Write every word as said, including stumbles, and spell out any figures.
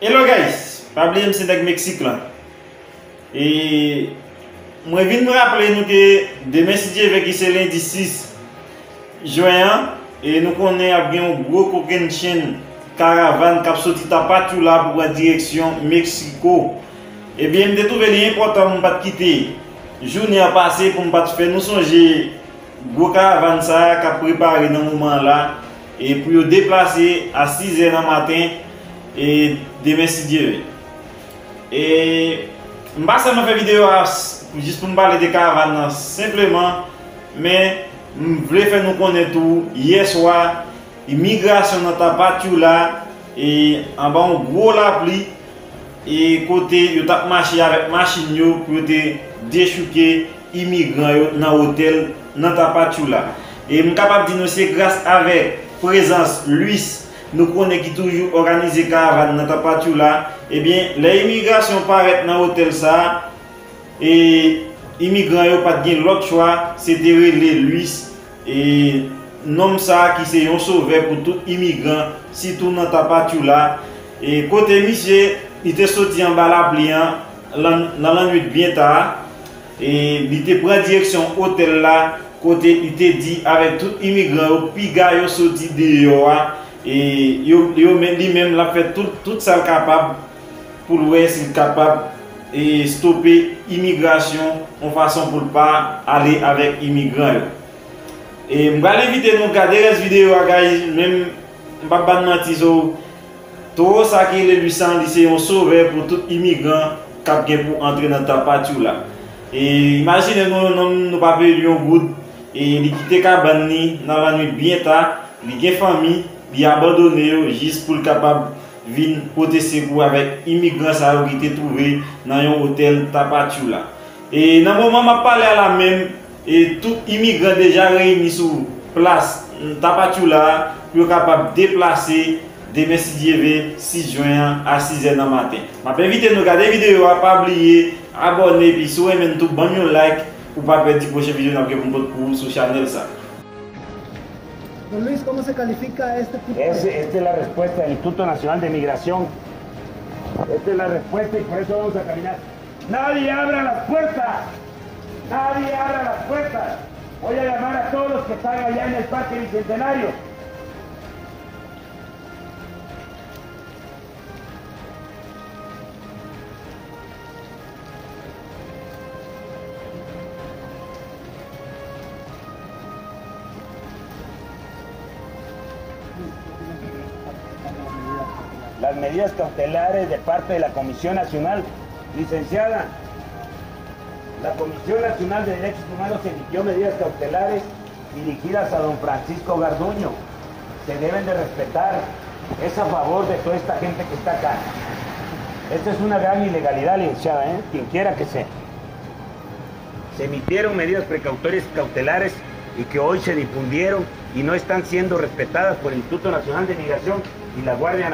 Hello guys, pa bliye m se nèg Meksik lan. E mwen vin raple nou ke demen si Dye vle ki se lendi sis jen an, e nou konnen ap gen yon gwo kokennchenn karavàn k ap soti Tapachula pou pran direksyon Meksiko. Ebyen, m te twouve li enpòtan pou m pa t kite jounen an pase, pou m pa t fè nou sonje gwo karavàn sa a k ap prepare nan moman an la, e pou yo deplase a sizè nan maten, e demen si Dye vle. E m pa sèlman fè videyo a s- jis pou m pale de karavàn nan senpleman, men m vle fè nou konnen tou, yè swa, imigrasyon nan Tapachula, e anba yon gwo lapli, e kote yo t ap mache avèk machin yo pou yo te dechouke imigran yo nan otèl nan Tapachula. E m kapab di nou se gras avèk prezans Luis, nou konnen ki toujou òganize karavàn nan Tapachula. Ebyen, lè imigrasyon parèt nan otèl sa a, e imigran yo pa t gen lòt chwa, se te rele Luis, e nonm sa a ki se yon sovè pou tout imigran, sitou nan Tapachula. E kote misye, li te soti anba lapli an, lan- nan lannwit byen ta, e li te pran direksyon otèl la, kote li te di avèk tout imigran yo, piga yo soti deyò a, e yo, yo men, li menm l ap fè tout, tout sa l kapab pou l wè si l kapab, e stope imigrasyon yon fason pou l pa ale avèk imigran yo. E m pral envite nou gade rès videyo a, guys, men m p ap ba n manti, so, towo sa ki rele Luis an, li se yon sovè pou tout imigran k ap gen pou antre nan Tapachula. E imajine nou, yon nonm nou pa peye li yon goud, e li kite kabann li nan lannwit byen ta, li gen fanmi, li abandone yo jis pou l kapab vin pote sekou avèk imigran sa yo ki te twouve nan yon otèl Tapachula. E nan moman m ap pale a la menm, e tout imigran deja reyini sou plas Tapachula a pou yo kapab deplase demen si Dye vle, sis jen an, a sizè nan maten. M ap envite nou gade videyo a, pa bliye abòne, epi si w renmen n tou, ban m yon like pou w pa pèdi pwochen videyo n ap gen pou n pote pou ou sou chanèl sa. Don Luis, ¿cómo se califica este tipo de... Ese- esta es la respuesta del Instituto Nacional de Migración. Esta es la respuesta y por eso vamos a caminar. Nadie abra las puertas. Nadie abra las puertas. Voy a llamar a todos los que están allá en el Parque Bicentenario. Las medidas cautelares de parte de la Comisión Nacional, licenciada, la Comisión Nacional de Derechos Humanos emitió medidas cautelares dirigidas a don Francisco Garduño. Se deben de respetar. Es a favor de toda esta gente que está acá. Esto es una gran ilegalidad, licenciada, ¿eh? Quien quiera que sea. Se emitieron medidas precautorias cautelares y que hoy se difundieron y no están siendo respetadas por el Instituto Nacional de Migración y la Guardia Nacional.